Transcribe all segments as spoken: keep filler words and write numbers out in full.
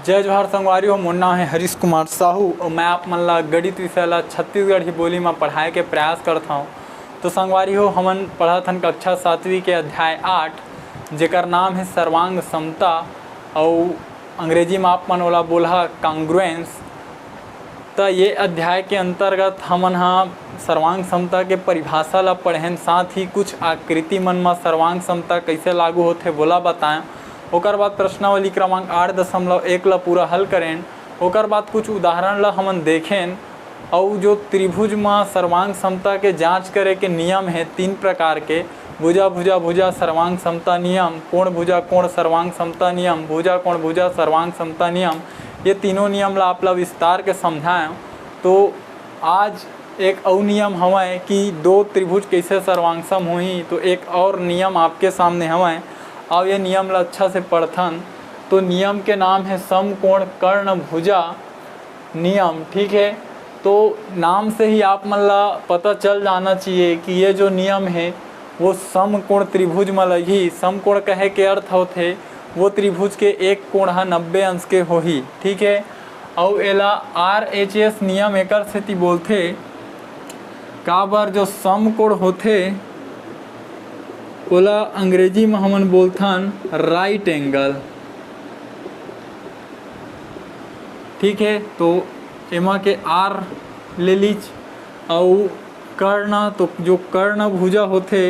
जय जोहार संगवारी हो, मोर नाम है हरीश कुमार साहू और मैं आप मन ला गणित विषय ला छत्तीसगढ़ी बोली में पढ़ाए के प्रयास करत हौं। तो संगवारी हो, हमन पढ़त हन कक्षा सातवीं के अध्याय आठ, जेकर नाम है सर्वांग समता, और अंग्रेजी में आप मन ओला बोलहा कांग्रुएंस। त ये अध्याय के अंतर्गत हमन ह सर्वांग समता के परिभाषा ला पढ़ेन, साथ ही कुछ आकृति मन म सर्वांग समता कइसे लागू होथे, वोला बताएं। ओकर बाद प्रश्नावली क्रमांक आठ दशमलव एक ला पूरा हल करेन। ओकर बाद कुछ उदाहरण ला हमन देखेन, अउ जो त्रिभुज म सर्वांग समता के जांच करे के नियम हे तीन प्रकार के, भुजा भुजा भुजा सर्वांग समता नियम, कोण भुजा कोण सर्वांग समता नियम, भुजा कोण भुजा सर्वांग समता नियम, ये तीनों नियम ला आप ला विस्तार के समझाएं। तो आज एक अउ नियम हवय कि दो त्रिभुज कइसे सर्वांग सम होही, तो एक और नियम आपके सामने हवय। अब ये नियम ला अच्छा से पढ़थन। तो नियम के नाम है समकोण कर्ण भुजा नियम, ठीक है। तो नाम से ही आप मन ला पता चल जाना चाहिए कि ये जो नियम है वो समकोण त्रिभुज म लगही। समकोण कहे के अर्थ होथे वो त्रिभुज के एक कोण ह नब्बे अंश के होही, ठीक है। अउ एला आर एच एस नियम एकर सेती बोलथे, काबर जो समकोण होथे ओला अंग्रेजी म हमन बोलथन राइट एंगल, ठीक है। तो एमा के आर ले लीच, अउ कर्ण, तो जो कर्ण भुजा होथे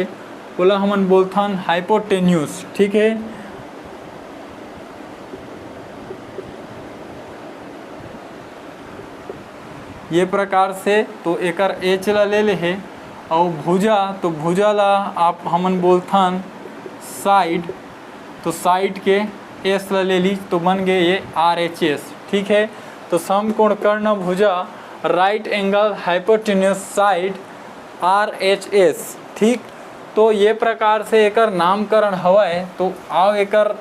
ओला हमन बोलथन हाइपोटेन्यूज, ठीक है। ये प्रकार से तो एकर एच ला ले लेहे, अउ भुजा, तो भुजा ला आप हमन बोलथन साइड, तो साइड के एस ला ले ली तो बन गए ये आर एच एस, ठीक है। तो समकोण कर्ण भुजा, right angle hypotenuse side, R H S, ठीक। तो ये प्रकार से एकर नामकरण हवय। तो आओ एकर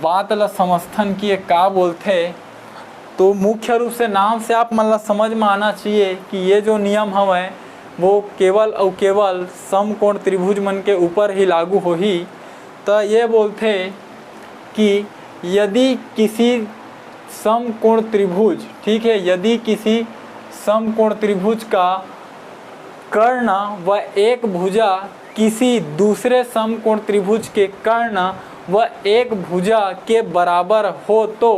बात ला समझथन कि ये का बोलथे। तो मुख्य रूप से नाम से आप मन ला समझ में आना चाहिए कि ये जो नियम हवय वो केवल अउ केवल समकोण त्रिभुज मन के ऊपर ही लागू होही। त ये बोलथे कि यदि किसी समकोण त्रिभुज, ठीक है, यदि किसी समकोण त्रिभुज का कर्ण व एक भुजा किसी दूसरे समकोण त्रिभुज के कर्ण व एक भुजा के बराबर हो तो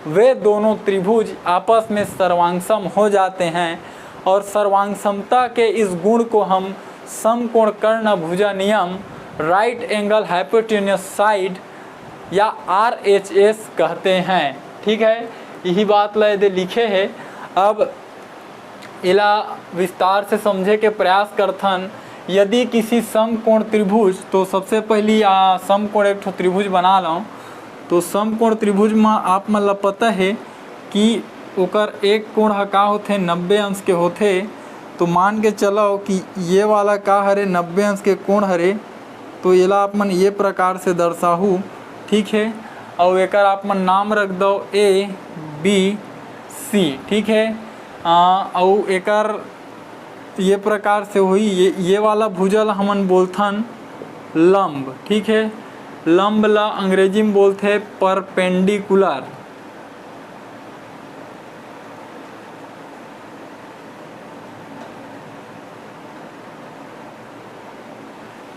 वे दोनों त्रिभुज आपस में सर्वांगसम हो जाते हैं और सर्वांगसमता के इस गुण को हम समकोण कर्ण भुजा नियम, राइट एंगल हाइपोटेन्यूज साइड या आर एच एस कहते हैं। ठीक है, यही बात ला एदे लिखे है। अब एला विस्तार से समझे के प्रयास करथन। यदि किसी समकोण त्रिभुज, तो सबसे पहली आ समकोण एक ठो त्रिभुज बना लव। तो समकोण त्रिभुज म आप मन ला पता है कि ओकर एक कोण ह का होथे, नब्बे अंश के होथे। तो मान के चलव कि ये वाला का हरे, नब्बे अंश के कोण हरे। तो एला आप मन ये प्रकार से दर्शाहू, ठीक है। अउ एकर आप मन नाम रख दव ए बी सी, ठीक है। आ, अउ एकर ये प्रकार से होही। ये, ये वाला भुजा ला हमन बोलथन लंब, ठीक है। लंब ला अंग्रेजी में बोलथे परपेंडिकुलर।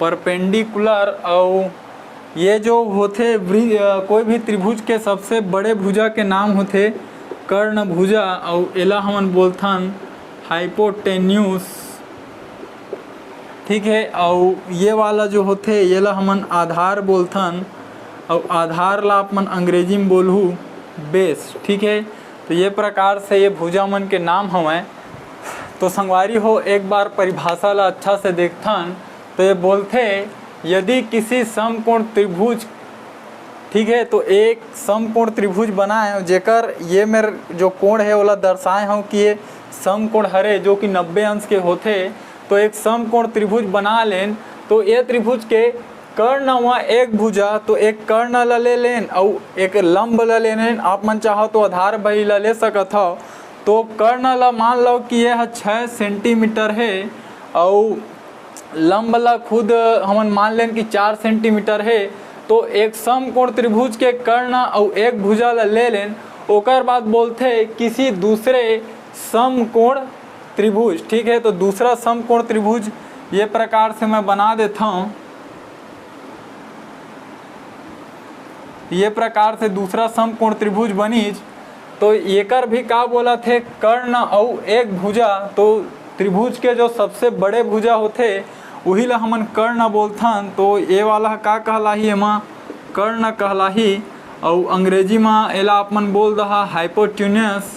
परपेंडिकुलर, अउ ये जो होथे वृ-, अ, कोई भी त्रिभुज के सबसे बड़े भुजा के नाम होथे कर्ण भुजा, अउ एला हमन बोलथन हाइपोटेन्यूज। ठीक है, अउ ये वाला जो होथे, येला हमन आधार बोलथन, अउ आधार ला आप मन अंग्रेजी में बोलहू बेस। ठीक है, तो ये प्रकार से ये भुजा मन के नाम हवय। तो संगवारी हो, एक बार परिभाषा ला अच्छा से देखथन, तो ये बोलथे, यदि किसी समकोण त्रिभुज, ठीक है, तो एक समकोण त्रिभुज बनाए हव, जेकर ये मेर जो कोण है, ओला दर्शाए हव कि ये समकोण हरे, जो कि नब्बे अंश के होथे। तो एक समकोण त्रिभुज बना लेन, तो ये त्रिभुज के कर्ण व एक भुजा, तो एक कर्ण ला ले लेन अउ एक लंब ला ले लेन। आप मन चाहो तो आधार भाई ला ले सकत हव। तो कर्ण ला मान लो कि ये ह छः सेंटीमीटर है, अउ लंब ला खुद हमन मान लेन कि चार सेंटीमीटर है। तो एक समकोण त्रिभुज के कर्ण अउ एक भुजा ला ले लेन, ओकर बाद बोलथे किसी दूसरे समकोण त्रिभुज। ठीक है, तो दूसरा समकोण त्रिभुज ये प्रकार से मैं बना देता हूँ। ये प्रकार से दूसरा समकोण त्रिभुज बनीच। तो एकर भी का बोलथे, कर्ण अउ एक भुजा। तो त्रिभुज के जो सबसे बड़े भुजा होथे, उही ला हमन कर्ण बोलथन। तो ये वाला ह का कहलाही, एमा कर्ण कहलाही। अउ अंग्रेजी म एला आप मन बोल दहा hypotenuse।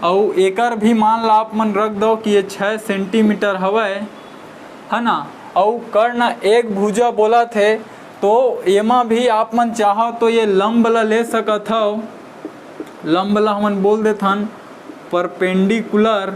अउ एकर भी मान ला आप मन रख दो कि ये छः सेंटीमीटर हवय, है ना। अउ कर्ण एक भुजा बोलथे, तो एमा भी आप मन चाहो तो ये लंब ला ले सकत हव। लंब ला हमन बोल देथन perpendicular।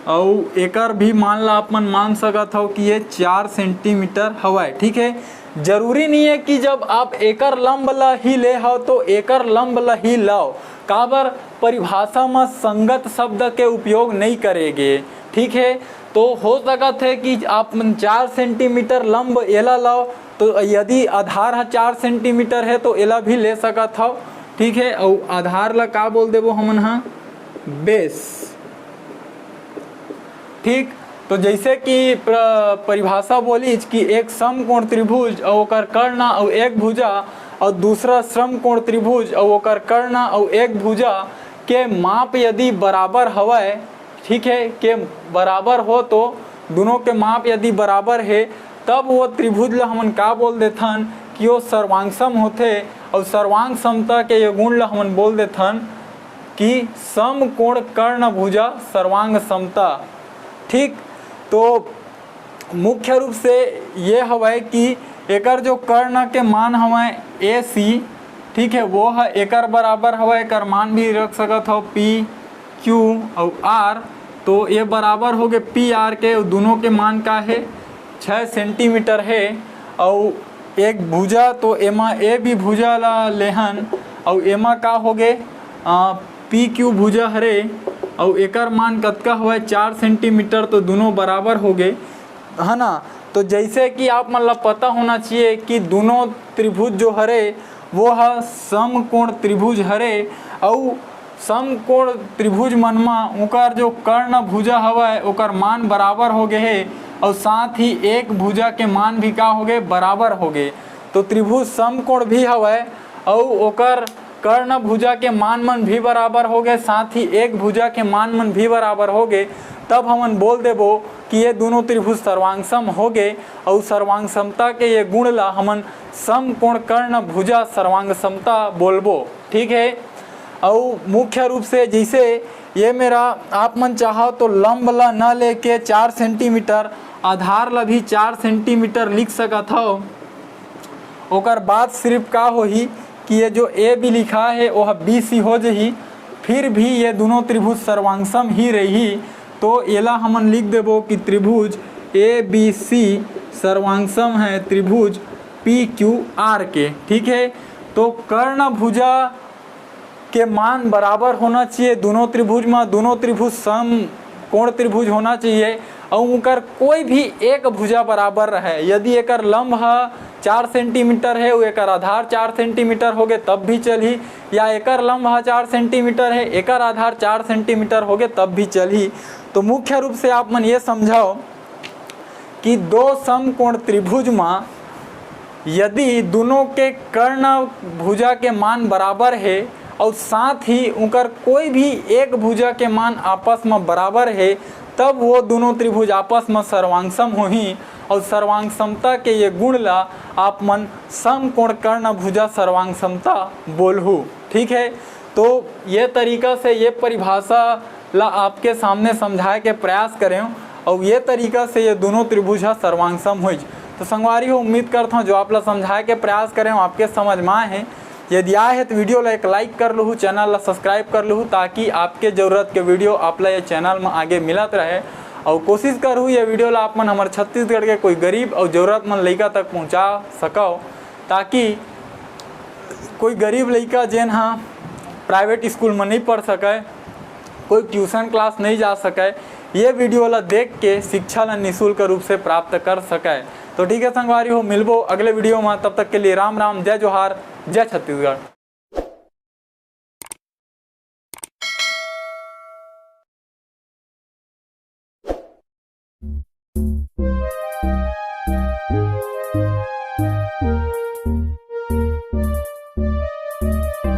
अउ एकर भी मान ला आप मन मान सकत हव कि ये चार सेंटीमीटर हवय। ठीक है, जरूरी नहीं है कि जब आप एकर लंब ला ही ले हव तो एकर लंब ला ही लाव। काबर? परिभाषा म संगत शब्द के उपयोग नहीं करे गे। ठीक है, तो हो सकत है कि आप मन चार सेंटीमीटर लंब एला लाव, तो यदि आधार ह चार सेंटीमीटर है तो एला भी ले सकत हव। ठीक है, अउ आधार ला का बोल देबो हमन ह? बेस। ठीक, तो जैसे कि प्र-, परिभाषा बोलीच कि एक समकोण त्रिभुज अउ ओकर कर्ण अउ एक भुजा, अउ दूसरा समकोण त्रिभुज अउ ओकर कर्ण अउ एक भुजा के माप यदि बराबर हवय, ठीक है, के बराबर हो, तो दोनों के माप यदि बराबर है, तब वो त्रिभुज ला हमन का बोल देथन कि वो सर्वांग सम होथे। अउ सर्वांग समता के ये गुण ला हमन बोल देथन कि समकोण कर्ण भुजा सर्वांग समता। ठीक, तो मुख्य रूप से ये हवय कि एकर जो कर्ण के मान हवय ए सी, ठीक है, वो ह एकर बराबर हवय, एकर मान भी रख सकत हव पी क्यू अउ आर। तो ये बराबर हो गे पी आर के, अउ दोनों के मान का है? छः सेंटीमीटर है। अउ एक भुजा, तो एमा ए बी भुजा ला लेहन, अउ एमा का हो गे? पी क्यू भुजा हरे, अउ एकर मान कतका हवय? चार सेंटीमीटर। तो दोनों बराबर हो गे, है ना। तो जैसे कि आप मन ला पता होना चाहिए कि दोनों त्रिभुज जो हरे, वो ह समकोण त्रिभुज हरे, अउ समकोण त्रिभुज मन म ओकर जो कर्ण भुजा हवय, ओकर मान बराबर हो गे हे, अउ साथ ही एक भुजा के मान भी का हो गे? बराबर हो गे। तो त्रिभुज समकोण भी हवय, अउ ओकर कर्ण भुजा के मान मन भी बराबर हो गे, साथ ही एक भुजा के मान मन भी बराबर हो गे, तब हमन बोल देबो कि ये दोनों त्रिभुज सर्वांग सम हो गे। अउ सर्वांग समता के ये गुण ला हमन समकोण कर्ण भुजा सर्वांग समता बोलबो। ठीक है, अउ मुख्य रूप से जैसे ये मेरा, आप मन चाहो तो लंब ला न लेके चार सेंटीमीटर, आधार ला भी चार सेंटीमीटर लिख सकत हव। ओकर बाद सिर्फ का होही कि ये जो ए बी लिखा है, वो बी सी हो जही, फिर भी ये दोनों त्रिभुज सर्वांग सम ही रही। तो एला हमन लिख देबो कि त्रिभुज ए बी सी सर्वांग सम है त्रिभुज पी क्यू आर के। ठीक है, तो कर्ण भुजा के मान बराबर होना चाहिए दोनों त्रिभुज में, दोनों त्रिभुज समकोण त्रिभुज होना चाहिए, अउ उनकर कोई भी एक भुजा बराबर रहे। यदि एकर लंब ह चार सेंटीमीटर है, अउ एकर आधार चार सेंटीमीटर होगे, तब भी चलही, या एकर लंब ह चार सेंटीमीटर है, एकर आधार चार सेंटीमीटर होगे, तब भी चलही। तो मुख्य रूप से आप मन ये समझो कि दो समकोण त्रिभुज म यदि दोनों के कर्ण भुजा के मान बराबर हे अउ साथ ही उनकर कोई भी एक भुजा के मान आपस म बराबर हे, तब वो दोनों त्रिभुज आपस म सर्वांग सम होही। अउ सर्वांग समता के ये गुण ला आप मन समकोण कर्ण भुजा सर्वांग समता बोलहु। ठीक है, तो ये तरीका से ये परिभाषा ला आपके सामने समझाए के प्रयास करें, अउ ये तरीका से ये दोनों त्रिभुज ह सर्वांग सम होइच। तो संगवारी हो, उम्मीद करता हूँ जो आप ला समझाए के प्रयास करें, आपके समझ में आए हैं। यदि आए है तो वीडियो ला एक लाइक कर लूहू, चैनल ला सब्सक्राइब कर लूहू, ताकि आपके जरूरत के वीडियो आप ला ये चैनल में आगे मिलत रहे। अउ कोशिश करहू ये वीडियो ला आप मन हमर छत्तीसगढ़ के कोई गरीब अउ जरूरतमंद लइका तक पहुँचा सकव, ताकि कोई गरीब लइका जेन ह प्राइवेट स्कूल में नहीं पढ़ सके, कोई ट्यूशन क्लास नहीं जा सके, ये वीडियो ला देख के शिक्षा ला निशुल्क रूप से प्राप्त कर सके। तो ठीक है संगवारी हो, मिलबो अगले वीडियो में। तब तक के लिए राम राम, जय जोहार, जय छत्तीसगढ़।